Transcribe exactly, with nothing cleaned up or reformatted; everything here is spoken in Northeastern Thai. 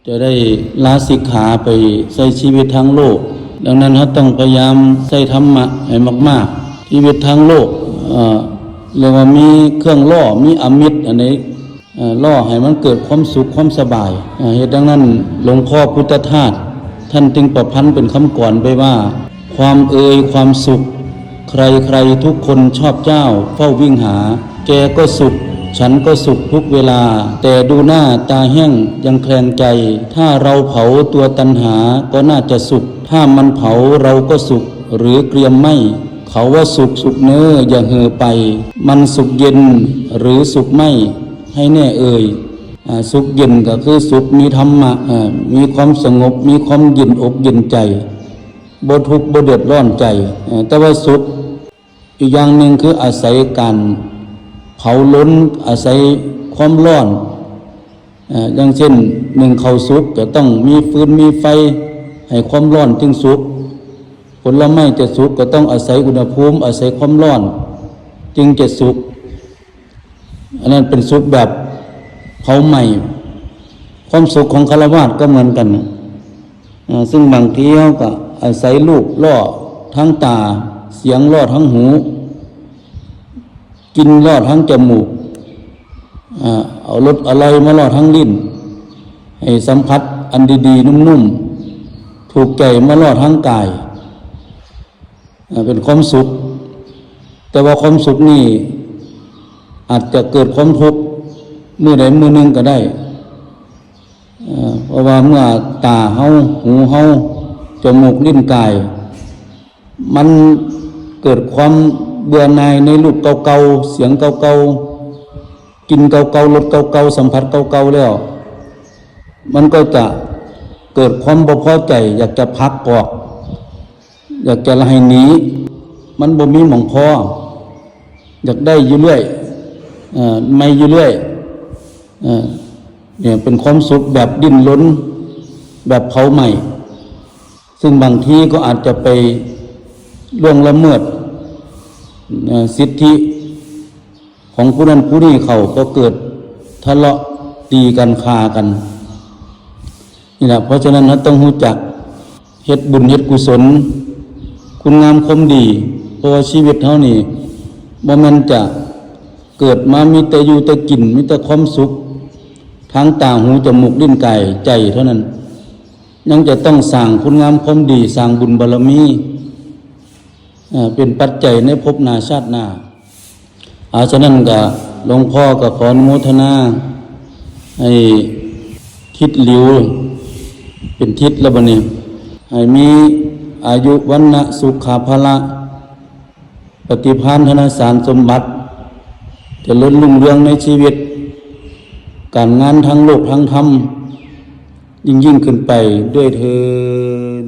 จะได้ลาสิกขาไปใช้ชีวิตทางโลก ดังนั้นเราต้องพยายามใช้ธรรมะให้มากๆ ชีวิตทางโลก เอ่อ เรียกว่ามีเครื่องล่อ มีอามิตรอันนี้ เอ่อ ล่อให้มันเกิดความสุขความสบาย เอ่อ เหตุดังนั้นหลวงพ่อพุทธทาส ท่านจึงประพันธ์เป็นคำกลอนไปว่า ความเอยความสุข ใครๆทุกคนชอบเจ้าเฝ้าวิ่งหา แกก็สุข ฉันก็สุขทุกเวลา แต่ดูหน้าตาแห้งยังแคลงใจ ถ้าเราเผาตัวตัณหาก็น่าจะสุข ถ้ามันเผาเราก็สุข หรือเกรียมไหม้ เขาว่าสุขสุขเน้ออย่าเห่อไป มันสุขเย็นหรือสุขไหม้ ให้แน่เอ่ย อ่า สุขเย็นก็คือสุขมีธรรมะ อ่า มีความสงบ มีความเย็นอกเย็นใจ บ่ทุกข์บ่เดือดร้อนใจ เอ่อ แต่ว่าสุขอีกอย่างหนึ่งคืออาศัยการเผาลน อาศัยความร้อน เอ่อ อย่างเช่น นึ่งข้าวสุกก็ต้องมีฟืนมีไฟ ให้ความร้อนจึงสุก ผลไม้จะสุกก็ต้องอาศัยอุณหภูมิ อาศัยความร้อน จึงจะสุก อันนั้นเป็นสุขแบบเผาไหม้ ความสุขของฆราวาสก็เหมือนกันนะ อ่า ซึ่งบางทีเขาก็อาศัยรูปล่อทางตา เสียงล่อทางหู กลิ่นล่อทางจมูก อ่า เอารสอร่อยมาล่อทางลิ้น ให้สัมผัสอันดีๆ นุ่มๆ ถูกใจมาล่อทางกาย อ่า เป็นความสุข แต่ว่าความสุขนี่อาจจะเกิดความทุกข์มื้อใดมื้อหนึ่งก็ได้ เอ่อ เพราะว่าเมื่อตาเฮา หูเฮา จมูก ลิ้น กาย มันเกิดความเบื่อหน่ายในรูปเก่าๆ เสียงเก่าๆ กลิ่นเก่าๆ รสเก่าๆ สัมผัสเก่าๆ แล้ว มันก็จะเกิดความบ่พอใจ อยากจะผลักออก อยากจะให้หนี มันบ่มีหม่องพอ อยากได้อยู่เรื่อย เอ่อ ใหม่อยู่เรื่อย เอ่อ เนี่ยเป็นความสุขแบบดิ้นรน แบบเผาไหม้ ซึ่งบางทีก็อาจจะไปล่วงละเมิด เอ่อ สิทธิของผู้นั้นผู้นี้เข้า ก็เกิดทะเลาะตีกันฆ่ากัน นี่แหละ เพราะฉะนั้นเราต้องรู้จักเฮ็ดบุญเฮ็ดกุศล คุณงามความดี เพราะว่าชีวิตเฮานี่บ่แม่นจะเกิดมามีแต่อยู่แต่กิน มีแต่ความสุข ทางตา หู จมูก ลิ้น กาย ใจเท่านั้น ยังจะต้องสร้างคุณงามความดี สร้างบุญบารมี เอ่อ เป็นปัจจัยในภพหน้าชาติหน้า เอา ฉะนั้นก็หลวงพ่อก็ขออนุโมทนา ให้ทิศหลิว เป็นทิศแล้วบัดนี้ ให้มีอายุ วรรณะ สุขะ พละ ปฏิภาณ ธนสารสมบัติ เจริญรุ่งเรืองในชีวิต การงานทั้งโลกทั้งธรรม ยิ่งๆ ขึ้นไปด้วยเทอญ